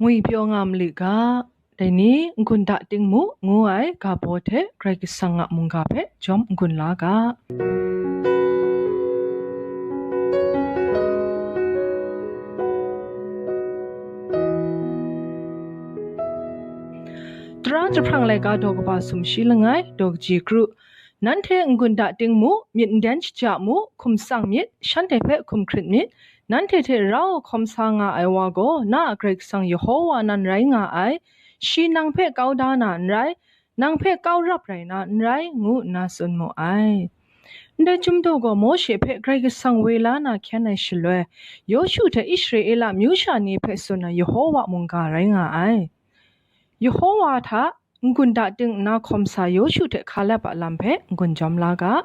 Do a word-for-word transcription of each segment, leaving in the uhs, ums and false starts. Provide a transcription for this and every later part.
Ngwi pyaw nga mali ga, dai ni n-gun da ting mu, ngu ai ga baw hte Karai Kasang a mungga hpe jawm n-gun la ga. Tara jahprang laika daw kaba sumshi langai, daw kaji kru. Nanhte n-gun da ting mu, myit n den shaja mu, hkum tsang myit, shanhte hpe hkum hkrit myit. Nanhte hte rau hkawm sa nga ai wa gaw, na a Karai Kasang Yehowa nan rai nga ai. Shi nang hpe kau da na n rai, nang hpe kau rap rai na n rai, ngu nna tsun mu ai. Ndai chyum daw gaw Mawshe hpe Karai Kasang woi la na hkyen ai shaloi, Yawshu hte Israela amyu sha ni hpe tsun ai Yehowa mungga rai nga ai. Yehowa hta n-gun da ting nna hkawm sa Yawshu hte Hkalep a lam hpe n-gun jawm la ga.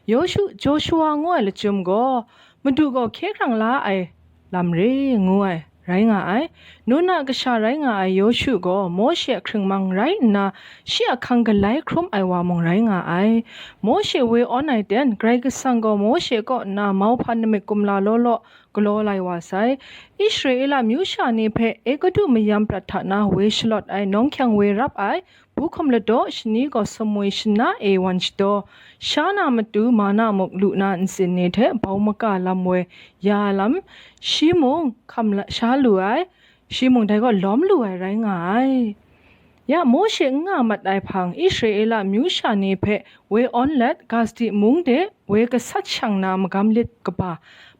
Yawshu, Joshua ngu ai lachyum gaw, Madu gaw hkye hkrang la ai lam re, ngu ai, rai nga ai. Nun a kasha rai nga ai Yawshu gaw Mawshe a hkringmang rai nna, shi a hkang galai hkrum ai wa mung rai nga ai. Mawshe woi awn ai ten, Karai Kasang gaw Mawshe kaw nna mauhpan namik kumla law law galaw lai wa sai. Israela amyu sha ni hpe Egutu mayam prat hta na woi shalawt ai, nawng hkyang woi rap ai, bu hkum ladaw shani gaw sumwi shana e wan shadaw, sha na matu mana muk lu na ntsin ni hte bau maka lam woi ya ai lam, shi mung hkam la, sha lu ai, shi mung dai gaw lawm lu ai rai nga ai. Ya, Mawshe n nga mat ai hpang, Israela amyu sha ni hpe woi awn let, Gazdi mung de woi gasat shang na magam lit kaba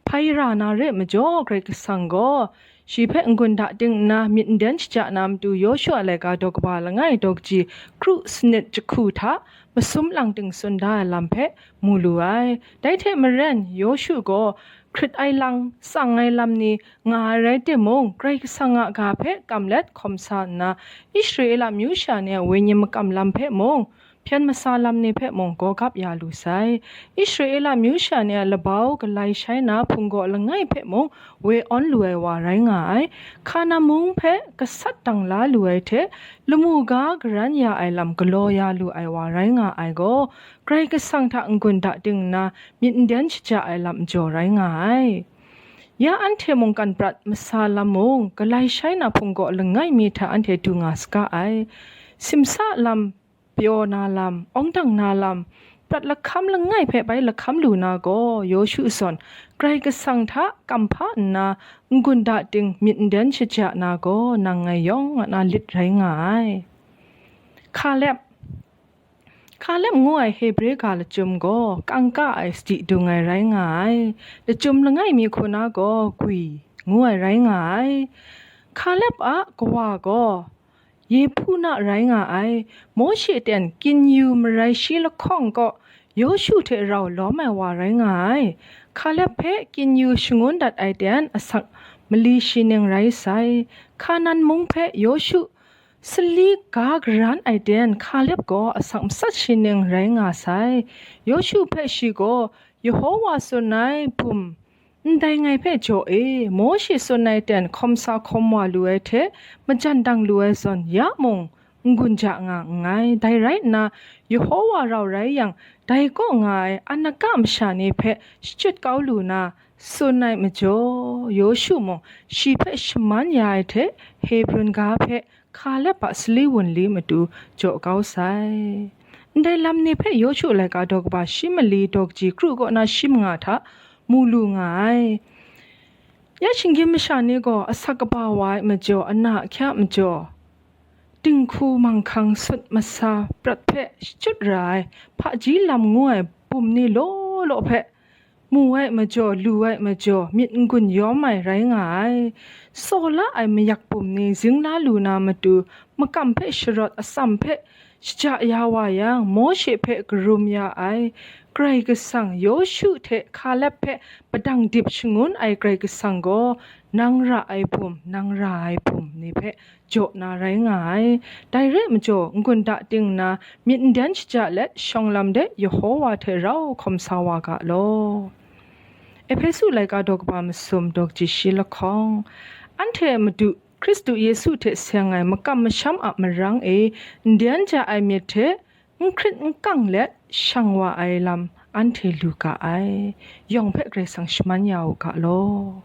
hpai ra na re majaw, Karai Kasang gaw shi hpe n-gun da ting nna myit n den shaja na matu, Yawshu a laika daw kaba langai daw kaji kru sanit jahku hta masum lang ting tsun da ai lam hpe mu lu ai. Dai hte maren, Yawshu gaw hkrit ai lang, tsang ai lam ni nga ai rai timung, Karai Kasang a ga hpe kam let hkawm sa nna, Israela amyu sha ni a wenyi makam lam hpe mung, hpyen masa lam ni hpe mung gawgap ya lu sai. Israela amyu sha ni a labau galai shai na hpunggaw langai hpe mung woi awn lu ai wa rai nga ai. Hkana mung hpe gasat dang la lu ai hte, lamu ga garan ya ai lam galaw ya lu ai wa rai nga ai gaw, Karai Kasang hta n-gun da ting nna myit n den shaja ai lam majaw rai nga ai. Ya anhte mungkan prat masa lam mung, galai shai na hpunggaw langai mi hta anhte du nga saga ai. Simsa lam, pyaw na lam, awng dang na lam, prat lahkam langai hpe bai lahkam lu na gaw, Yawshu zawn Karai Kasang hta kamhpa nna n-gun da ting myit n den shaja na gaw, nang ngai yawng a na lit rai nga ai. Hkalep. Hkalep ngu ai Hebre ga lachyum gaw kangka ai sadi dung ai rai nga ai. Lachyum langai mi hku na gaw gwi ngu ai rai nga ai. Hkalep a kawa gaw Yehpuna rai nga ai. Mawshe ten kinyu marai shi lahkawng kaw Yawshu hte rau lawm ai wa rai nga ai. Hkalep hpe kinyu shangun dat ai ten asak mali shi ning rai sai. Hkanan mung hpe Yawshu sali ga garan ai ten Hkalep gaw asak matsat shi ning rai nga sai. Yawshu hpe shi gaw, Yehowa tsun ai bum ndai ngai hpe jaw e, Mawshe tsun ai ten hkawm sa hkawm wa lu ai hte majan dang lu ai zawn ya mung, n-gun ja nga nngai. Dai rai nna, Yehowa rau rai yang, dai kaw nga ai Anaka masha ni hpe shachyut kau lu na, tsun ai majaw, Yawshu mung shi hpe shaman ya ai hte Hebrun ga hpe Hkalep a sali wunli matu jaw kau sai. Ndai lam ni hpe Yawshu laika daw kaba shi mali daw kaji kru kaw na shi manga hta mu lu nga ai. Ya shinggyim masha ni gaw asak kaba wa ai majaw, ana ahkya majaw, dinghku manghkang sut masa prat hpe shachyut ra ai, hpaji lam ngu ai bum ni law law hpe mu ai majaw, lu ai majaw, myit n-gun yawm ai rai nga ai. Saw la ai mayak bum ni zing la lu na matu, makam hpe sharawt, atsam hpe shaja ya wa yang, Mawshe hpe karum ya ai Karai Kasang, Yawshu hte Hkalep hpe padang dip shangun ai Karai Kasang gaw, nang ra ai bum, nang ra ai bum ni hpe jaw na rai nga ai. Dai re ai majaw, n-gun da ting nna, myit n den shaja let, shawng lam de Yehowa hte rau hkawm sa wa ga law. Ehpesu laika daw kaba masum daw kaji shi lahkawng, anhte a Madu Hkristu Yesu hte seng ai makam masham a marang e n den ja ai myit hte n hkrit n kang let shang wa ai lam anhte lu ga ai. Yawng hpe Karai Kasang shaman ya u ga law.